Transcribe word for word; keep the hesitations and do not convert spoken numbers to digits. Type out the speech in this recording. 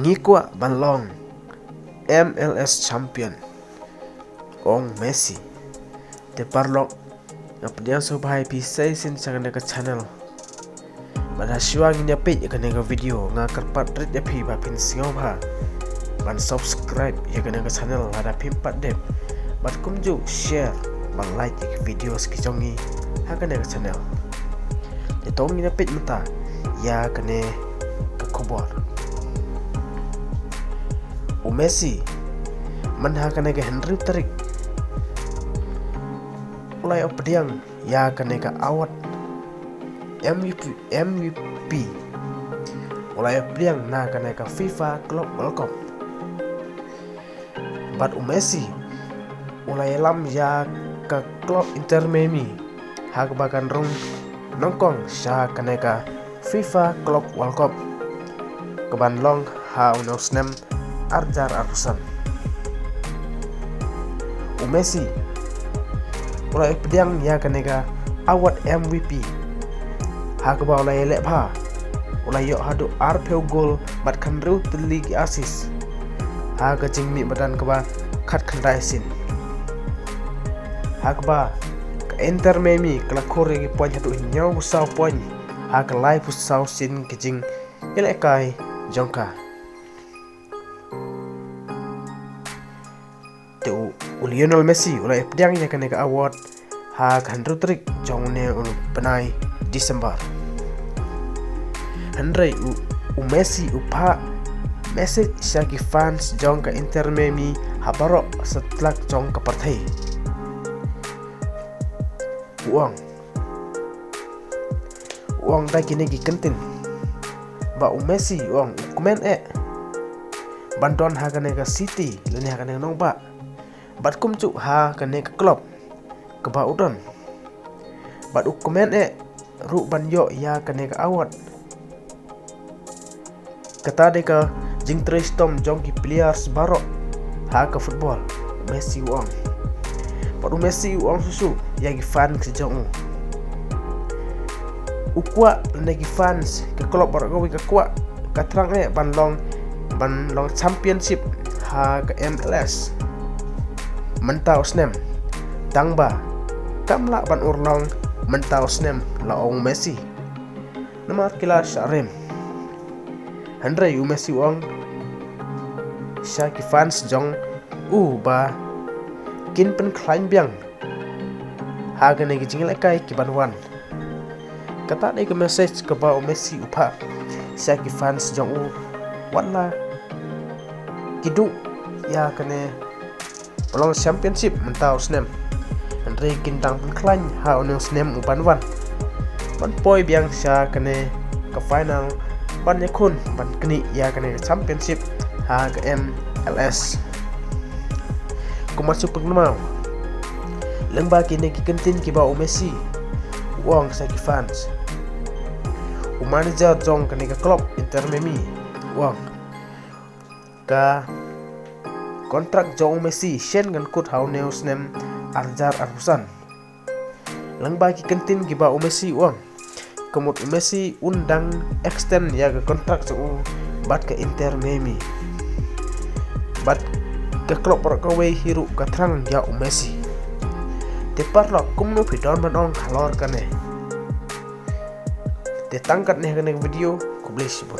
Ngi kwah ban long M L S champion, ong Messi. Te paralok, nga pdiang sngewbha ïa phi sa shisien sha kane ka channel. Bad ha shuwa ngin ïa peit ïa kane ka video, nga kyrpad rit ïa phi ba phin sngewbha ban subscribe ïa kane ka channel lada phim pat dep. Bad kumjuh share bad like ïa ki videos ki jong ngi ha kane ka channel. Te to ngin ïa peit mynta ïa kane ka khubor. U Messi, man ha kane ka hynriew tarik, u la ïoh pdiang ïa kane ka award M V P, M V P. U la ïoh pdiang na kane ka FIFA Club World Cup. Bad u Messi u la ïalam ïa ka club Inter Miami ha kaba kan rung nyngkong sha kane ka FIFA Club World Cup kaban long ha une u snem ar hajar arphew san. U Messi u la ïoh pdiang ïa kane ka award M V P ha kaba u la ïaleh bha. U la ïoh haduh arphew gol bad khyndai tylli ki assist ha ka jingmih madan kaba khatkhyndai sien. Ha kaba ka Inter Miami ka la khur ïa ki point haduh hynñiewphew saw point ha ka laiphew saw sien ki jingïalehkai jong ka. Te u, u Lionel Messi u la ïoh pdiang ïa kane ka award ha ka hynriew tarik jong une u bnai December. Hynrei u, u Messi u phah message sha ki fans jong ka Inter Miami ha baroh satlak jong ka pyrthei. U ong, u ong da kine ki kyntien ba u Messi u ong u kmen eh ban don ha kane ka city lane ha kane ka nongbah, bad kumjuh ha kane ka club kaba u don. Bad u kmen eh ruh ban ïoh ïa kane ka award. Kata dei ka jingtrei shitom jong ki players baroh ha ka football, u Messi u ong. Bad u Messi u ong shuh shuh ïa ki fans jong u. U kwah lane ki fans ka club baroh kawei ka kwah, ka thrang eh ban long, ban long championship ha ka M L S mynta u snem. Tang ba kam lah ban urlong mynta u snem, la ong u Messi. Namar ki la shah rem. Hynrei u Messi u ong sha ki fans jong u ba kin pynkhlaiñ biang ha kane ki jingïalehkai ki ban wan. Kata dei ka message kaba u Messi u phah sha ki fans jong u, wat la ki duh ïa kane ba long championship mynta u snem. Hynrei kin dang pynkhlaiñ ha une u snem u ban wan, ban poi biang sha kane ka final, ban ïakhun ban knieh ïa kane ka championship ha ka M L S. Kumba shu pynkynmaw lyngba kine ki kyntien kiba u Messi u ong sha ki fans, u manager jong kane ka club Inter Miami u ong ka kontrak jong u Messi shen kan kut ha une u snem ar hajar arphew san. Lyngba ki kyntien kiba u Messi u ong, ka mut u Messi un dang extend ïa ka kontrak jong u bad ka Inter Miami. Bad ka club baroh kawei hi ruh ka thrang ïa u Messi. Te paralok, kumno phi don ban ong halor kane? Te tang katne ha kane ka video, khublei shibun.